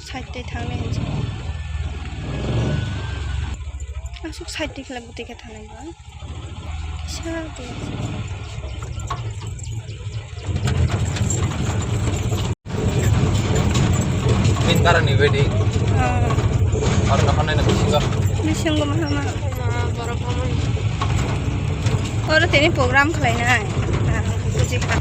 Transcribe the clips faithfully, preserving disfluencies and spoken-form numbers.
Side twi thangnai hinwi. Aswk side twi khlai bwtwi khe thangnai ba. Kisa twi. Min barani wedding. Ah. Aro nahan nai na bisingo. Bisingo maha ma. Oro tini program khlainai. Ah, buji kha.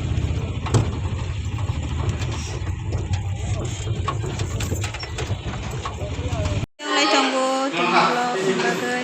Lai tongo, tini vlog bagwi.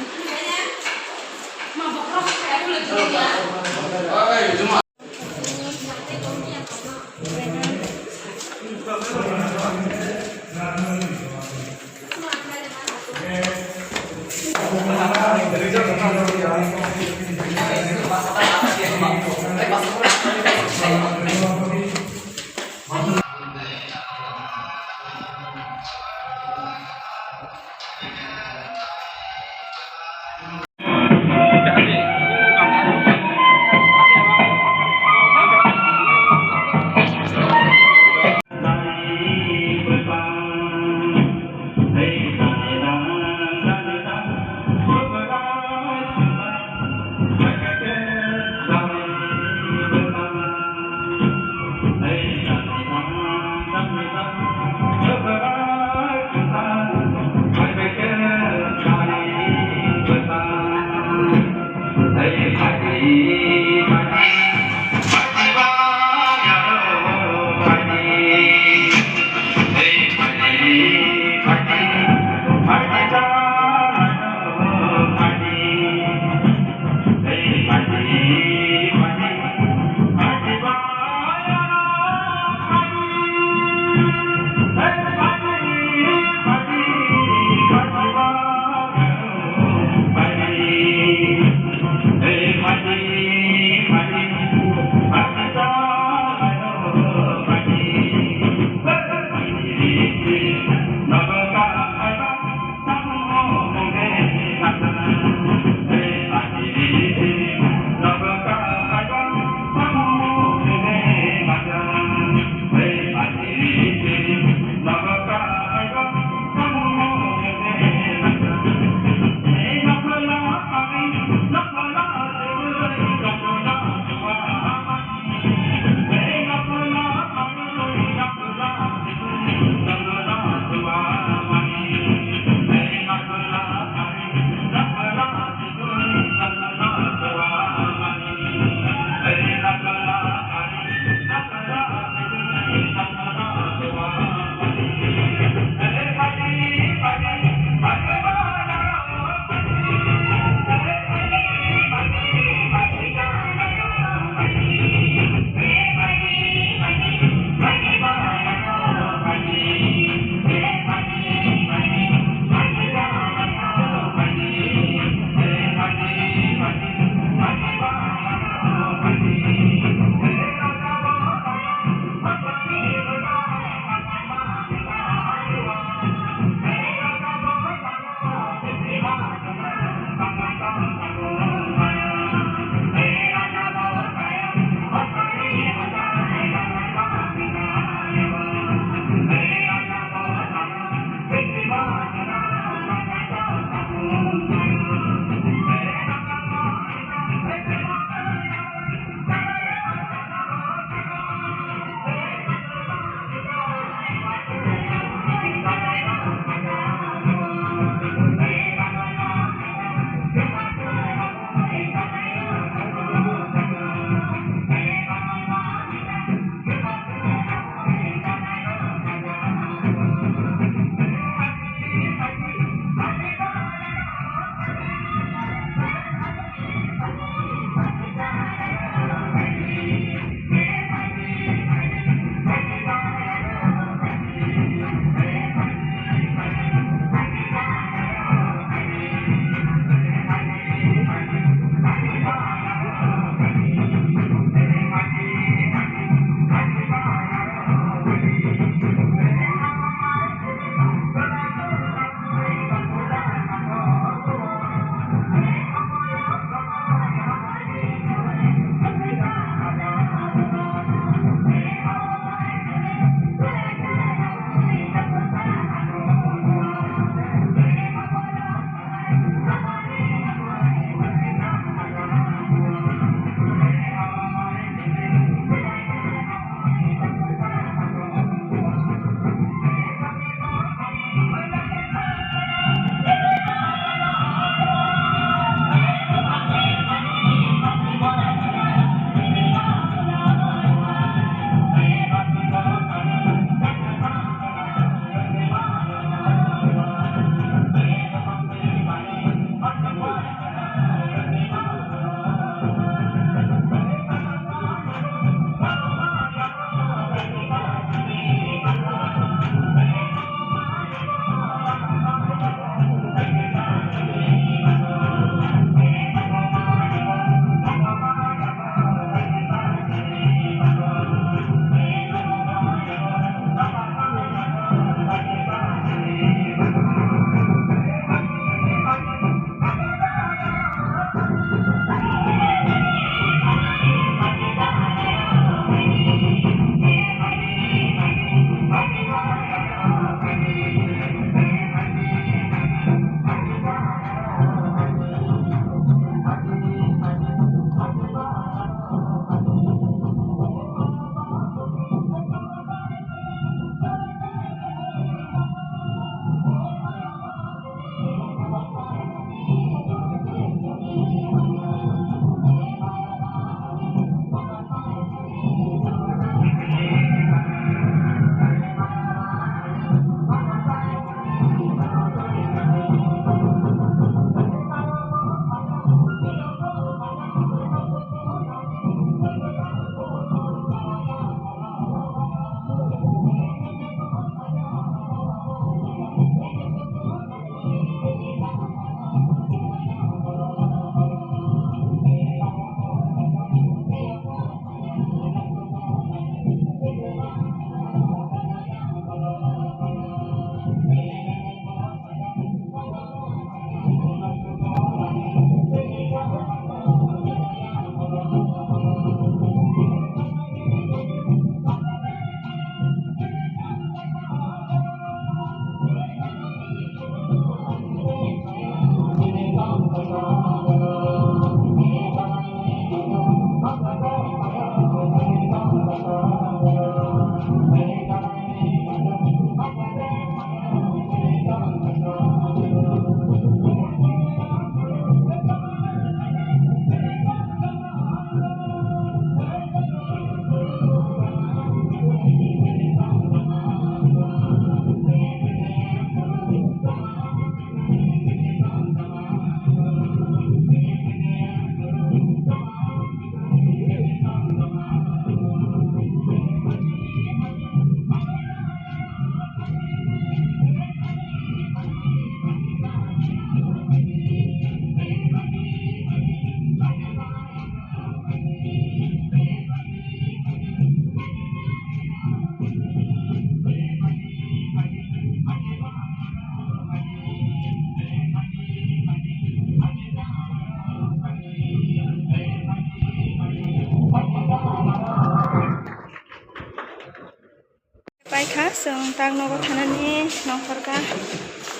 Chwng tak nogo thanani nongkhorkha.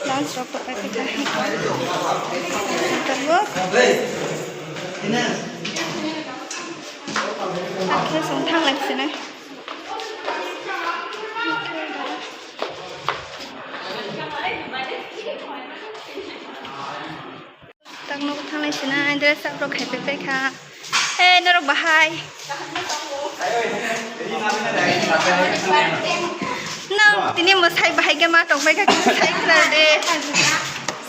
Lunch rok pai kha. Tabuk. Hakhe chwng thanglai sinai. Tak nogo thanglai sinai, dress up rok khai pai kha. Hey, norok bahai. Nang tini mwsai bahai khe ma tong pai kha, kisa sai khna de.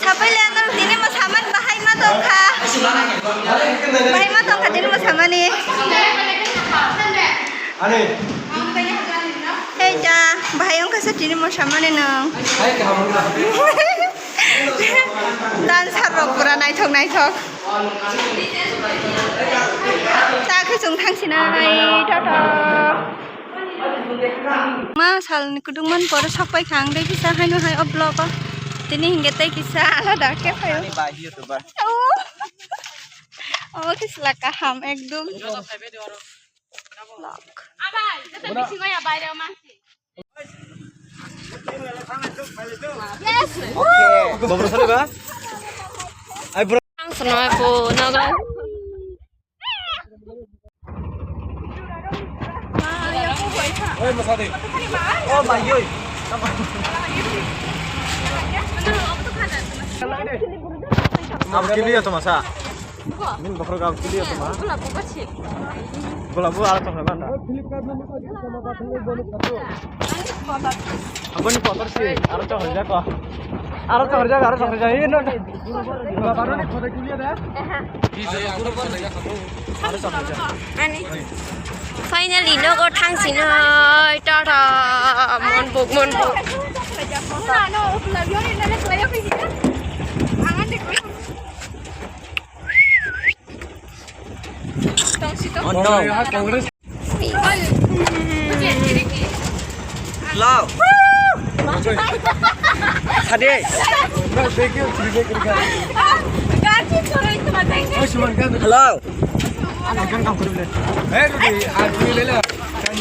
Sapai le norok tini mwsaman bahai ma tong kha. Bahai ma tong kha tini mwsamani. Hey, ja, bahai wng kha sa tini mwsamani nang. Dancer rok pura naithok naithok. Ta khe chwng thang sinai, tata. Ma salni kwdwngman pore sok pai kha ang tei kisa haino hai o vlog o. Tini hinkhe tei kisa alada khe phaio. Ani bai YouTuber. Au. Omo khe sla kaham ekdom. Vlog. Yes. Bobro sale ba? Ai bro. Ang sono ko nogo. Oi, masadi. Oh, my God. Am kiliya to masa. Min bokhorok ang kiliya tongma. Gula bu aro tong na. Aboni kotor si aro tong jak ko. Aro tong jak, aro tong jak. Ino. Ani. Finally nogo thang sinai, tata, monbuk, monbuk. Oh no. Hello. Sadi. Hello.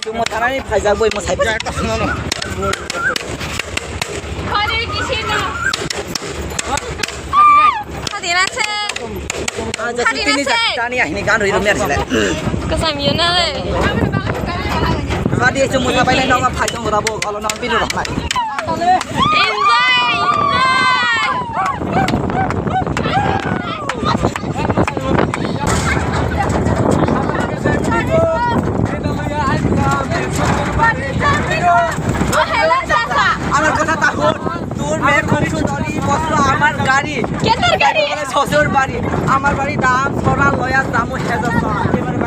Chwng mwthanani phaijak boi mwsai. Khadi na se. Ah, jadi tini jak tani ahini gan roi rumi arsile. Kasam yun na le. Khadi chwng mwtha bai nai nong phai tong rabo olo nong bini rok nai. Enjoy, enjoy. Oh, hello, Sasa. আমার কথা তখন তোর মেয়ের খুব সুন্দরী বস্ত্র আমার গাড়ি। কেতার গাড়ি? বলে শ্বশুর বাড়ি। আমার বাড়ি দাম সোনা লয়া দামু হেজার সোনা। এবার